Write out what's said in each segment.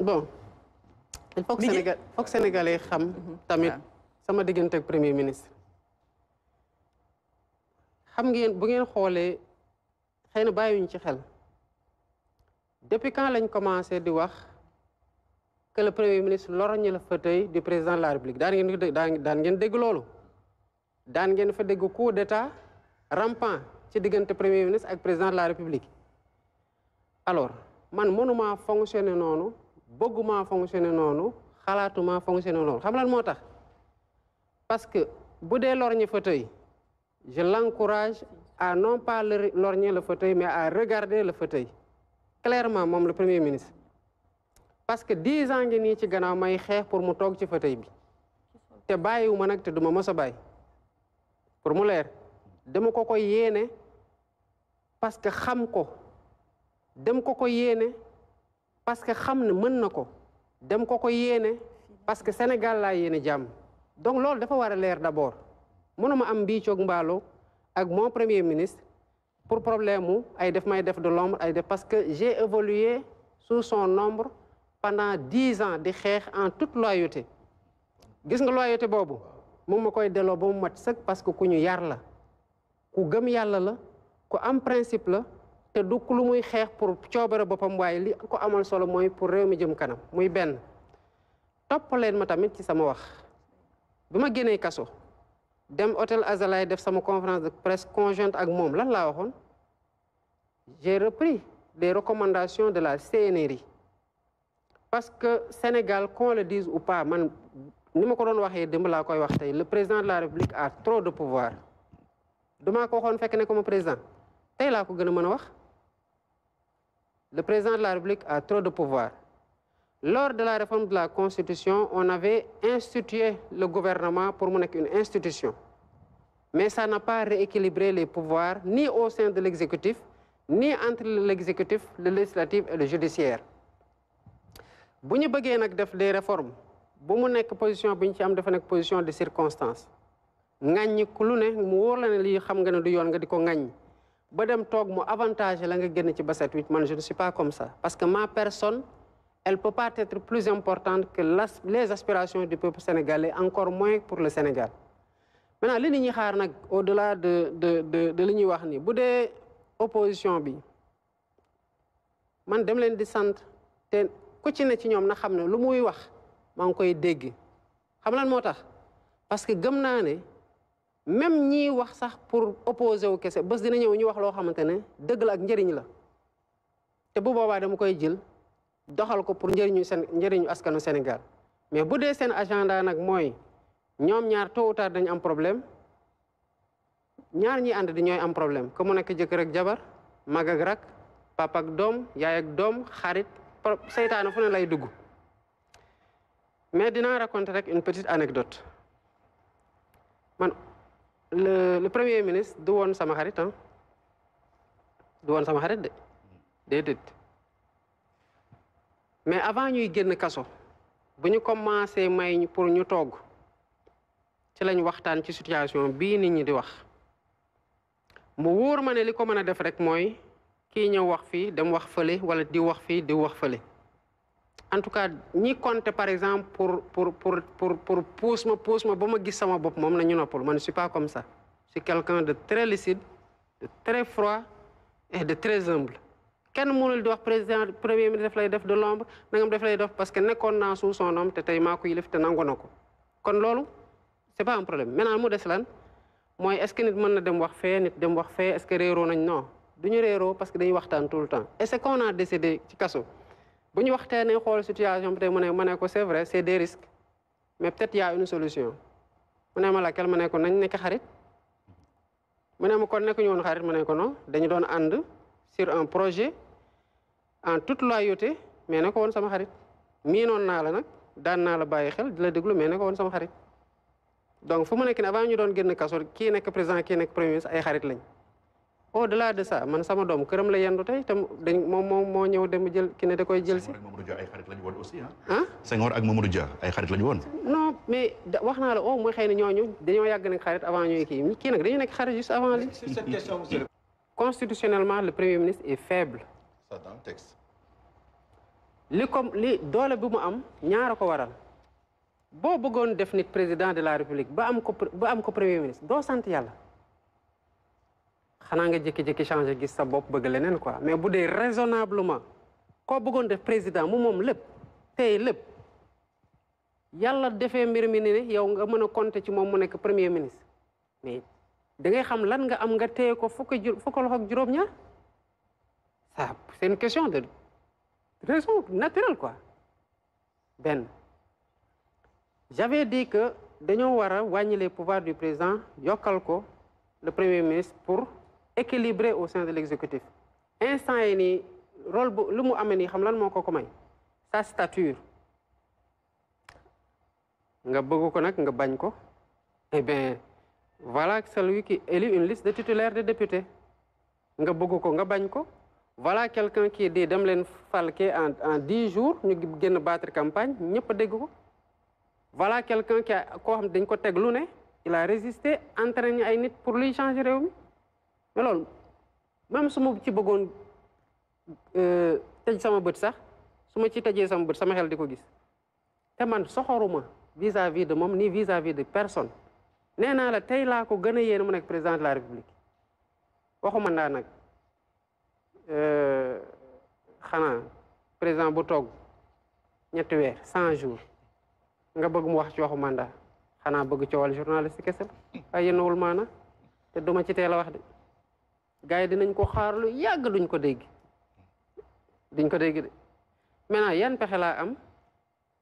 bon il faut que Sénégalais xam tamit sama diggante ak premier ministre xam ngeen bu ngeen xoolee xëy na bàyyiwuñ ci xel depuis quand lañ commencé di wax que le premier ministre lorgne le fauteuil du président de la République daan ngeen dégg loolu daan ngeen fa dégg coup d'état rampant ci diggante premier ministre ak président de la République alors man mënuma fonctionner noonu bëgguma fonctionner noonu xalaatuma fonctionner noonu xam lan moo tax parce que bu dee lorgne fauteuil je l'encourage à non pas lorgner le fauteuil mais à regarder le fauteuil clairement moom le premier ministre parce que 10 ans ngi nii ci gannaaw may xeex pour mu toog ci fauteuil bi te bàyyiwuma nag te duma mës a bàyyi pour mu leer dama ko ko yéene parce que xam ko dem ko ko yéene parce que xam ne mën na ko dem ko ko yéene parce que Sénégal laa yéene jàmm donc loolu dafa war a leer d'abord mënuma am mbiicoog mbaaloo ak mon premier ministre pour problème mu ay def may def de l'ombre ay def parce que j'ai évolué sous son ombre pendant 10 ans di xeex en toute loyauté gis nga loyauté boobu moom ma koy delloo ba mu mat sëkk parce que ku ñu yar la ku gëm yàlla la ku am principe la te du lu muy xeex pour coobare boppam waaye li ko amal solo mooy pour réew mi jëm kanam muy benn topp leen ma tamit ci sama wax bi ma génnee kaso dem hôtel Azalaï def sama conférence de presse conjointe ak moom lan laa waxoon j'ai repris les recommandations de la CNRI parce que Sénégal qu'on le dise ou pas man ni ma ko doon waxee démb laa koy wax tey le président de la République a trop de pouvoir damaa ko waxoon fekk ne comme président tey laa ko gën a mën a wax le président de la République a trop de pouvoir lors de la réforme de la Constitution on avait institué le gouvernement pour mu nekk une institution mais ça n'a pas rééquilibré les pouvoirs ni au sein de l'exécutif ni entre l'exécutif le législatif et le judiciaire bu ñu bëggee nag def des réformes bu mu nekk position bi ñu ci am dafa nekk position de circonstance ŋàññi ku lu ne mu wóor la ne lii xam nga ne du yoon nga di ko ŋàññ ba dem toog mu avantage la nga génn ci ba 7-8 man je ne suis pas comme ça parce que ma personne elle peut pas être plus importante que les aspirations du peuple sénégalais encore moins pour le Sénégal maintenant li nit ñi xaar nag au-delà de li ñuy wax ni bu dee opposition bi man dem leen di sant te ku ci ne ci ñoom na xam ne lu muy wax maa ngi koy dégg xam lan moo tax parce que gëm naa ne même ñiy wax sax pour opposer wu kese bés dina ñëw ñu wax loo xamante ne dëgg la ak njëriñ la te bu boobaa dama koy jël doxal ko pour njëriñu askanu Sénégal mais bu dee seen agenda nag mooy ñoom ñaar tôt ou tard dañu am problème ñaar ñi ànd di ñooy am problème que mu nekk jëkkër ak jabar mag ak rak papa ak doom yaay ak doom xarit seytaane fu ne lay dugg mais dinaa raconter rek une petite anecdote man le premier ministre du woon sama xarit ah du woon sama xarit de déedéet mais avant ñuy génn kaso bu ñu commencé may pour ñu togg ci lañ waxtaan ci situation bii nit ñi di wax mu wóor ma ne li ko mën a def rek mooy kii ñëw wax fii dem wax fële wala di wax fii di wax fële en tout cas ñi compter par exemple pour pousse ma ba ma gis sama bopp moom na ñu noppal man je suis pas comme ça je suis quelqu'un de très lucide de très froid et de très humble kenn mënul di wax président premier ministre daf lay def de l'ombre nangam daf lay def parce que nekkoon naa sous son nom te tey maa ko yilif te nangu na ko kon loolu c'est pas un problème maintenant mu des lan mooy est-ce que nit mën na dem wax fee nit dem wax fee est-ce que réeroo nañ non du ñu réeroo parce que dañuy waxtaan tout le temps et c'est qu'on a décidé ci kaso bu ñu waxtaanee xool situation bi tey mu ne ko c'est vrai c'est des risques mais peut-être y a une solution mu ne ma laquelle ma ne ko nañ nekk xarit mu ne ma kon nekk ñu woon xarit ma ne ko non dañu doon ànd sur un projet en toute loyauté mais ne ko woon sama xarit miinoon naa la nag daan naa la bàyyi xel di la déglu mais ne ko woon sama xarit donc fu mu nekk ne avant ñu doon génn kaso kii nekk président kii nekk premier ministre ay xarit lañ au-delà de ça man sama doom këram la yendu tey te moom moo ñëw dem jël ki ne da koy jël si. Senghor ak Mamadou Dia ay xarit lañu woon aussi ah. Senghor ak Mamadou Dia ay xarit lañu woon. non mais wax naa la mooy xëy na ñooñu dañoo yàgg nekk xarit avant ñuy kii nag dañu nekk xarit juste avant li. Sur cette question, monsieur. Constitutionnellement, le premier ministre est faible. Ça dans le texte. li doole bi mu am ñaara ko waral boo bëggoon def nit président de la république ba am ko premier ministre doo sant yàlla xanaa nga jékki-jékki changé gis sa bopp bëgg leneen quoi mais bu dee raisonnablement koo bëggoon def président mu moom lépp tey lépp yàlla defee mbir mi ne yow nga mën a compter ci moom mu nekk premier ministre mais da ngay xam lan nga am nga téye ko fukk loxo ak juróom-ñaar ça c'est une question de raison naturelle quoi benn j'avais dit que dañoo war a wàññi les pouvoirs du président yokkal ko le premier ministre pour équilibrer au sein de l'exécutif instant yi nii rôle bu lu mu amee nii xam lan moo ko may sa stature nga bëgg ko nag nga bañ ko eh bien voilà celui qui élit une liste de titulaires de députés nga bëgg ko nga bañ ko voilà quelqu'un qui dit dem leen falke en 10 jours ñu génn battre campagne ñëpp a dégg ko voilà quelqu'un qui a koo xam dañ ko teg lu ne il a résisté entraîné ay nit pour luy changer réew mi mais loolu même su ma ci bëggoon tëj sama bët sax su ma ci tëjee sama bët sama xel di ko gis te man soxoruma vis-à-vis de moom ni vis-à-vis de personne nee naa la tey laa ko gën a yéene mu nekk président de la république waxuma ndaa nag xanaa président bu toog ñetti weer 100 jours nga bëgg mu wax ci waxu mandat xanaa bëgg coowal journaliste kese ay yéenawul maana te duma ci teel a wax de gars yi dinañ ko xaar lu yàgg duñ ko dégg de maintenant yan pexe laa am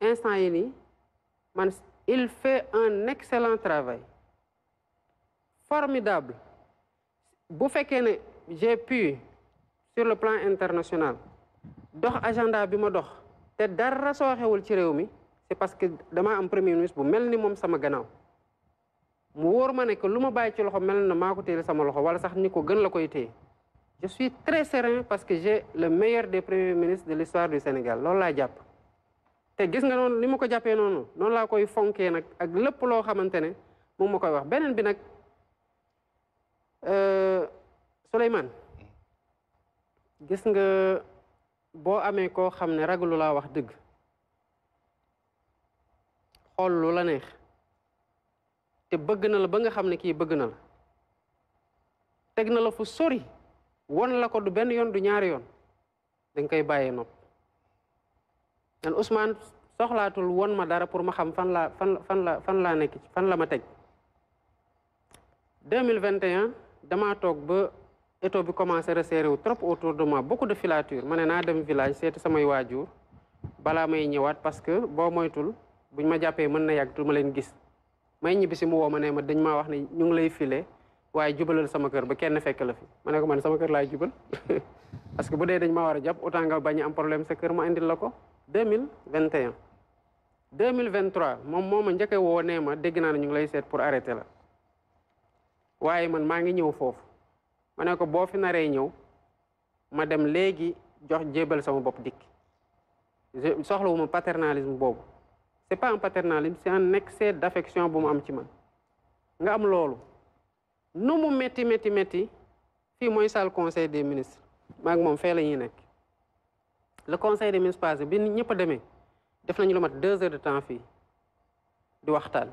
instant yi nii man il fait un excellent travail formidable bu fekkee ne j'ai pu sur le plan international dox agenda bi ma dox te dara sooxewul ci réew mi c'est parce que dama am premier ministre bu mel ni moom sama gannaaw mu wóor ma ne que lu ma bàyyi ci loxo mel na maa ko téye sama loxo wala sax ni ko gën la koy téye je suis très serein parce que j'ai le meilleur des premiers ministres de l'histoire du Sénégal loolu laa jàpp te gis nga noonu ni ma ko jàppee noonu laa koy fonkee nag ak lépp loo xamante ne moom ma koy wax beneen bi nag Souleymane gis nga boo amee koo xam ne ragalu laa wax dëgg xool lu la neex te bëgg na la ba nga xam ne kii bëgg na la teg na la fu sori won la ko du benn yoon du ñaari yoon dañ koy bàyyee nopp man Ousmane soxlaatul won ma dara pour ma xam fan laa nekk fan la ma teg 2021 damaa toog ba étau bi commencé resserré wu trop autour de moi beaucoup de filature ma ne naa dem village seeti samay waajur balaa may ñëwaat parce que boo moytul buñ ma jàppee mën na yàgg tu ma leen gis may ñibbi si mu woo ma ne ma dañ maa wax ne ñu ngi lay file waaye jubalal sama kër ba kenn fekk la fi ma ne ko man sama kër laay jubal parce que bu dee dañ ma war a jàpp autant nga bañ am problème sa kër ma indil la ko 2021 2023 moom moo ma njëkk a woo nee ma dégg naa ne ñu ngi lay seet pour arrêter la waaye man maa ngi ñëw foofu ma ne ko boo fi naree ñëw ma dem léegi jox jébal sama bopp dikk soxlawuma paternalisme boobu c'est pas un paternalisme c'est un excès d'affection bu mu am ci man nga am loolu nu mu métti fii mooy salle conseil des ministres maag moom fee la ñuy nekk le conseil des ministres passé bi ñëpp a demee def nañu lu mat 2 heures de temps fii di waxtaan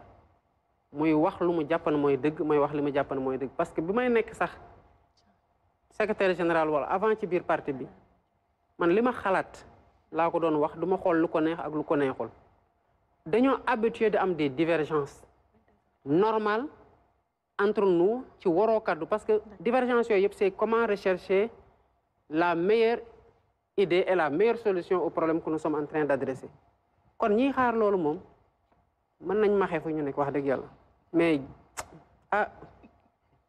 muy wax lu mu jàpp ne mooy dëgg may wax li mu jàpp ne mooy dëgg parce que bi may nekk sax secrétaire général wala avant ci biir parti bi man li ma xalaat laa ko doon wax du ma xool lu ko neex ak lu ko neexul dañoo habitué de am des divergences normales entre nous ci waroo kaddu parce que divergence yooyu yëpp c'est comment rechercher la meilleure idée et la meilleure solution au problème que nous sommes en train d'adresser kon ñiy xaar loolu moom mën nañ maxee fu ñu nekk wax dëgg yàlla mais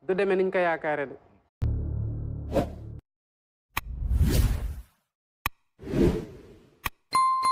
du demee niñ ko yaakaare de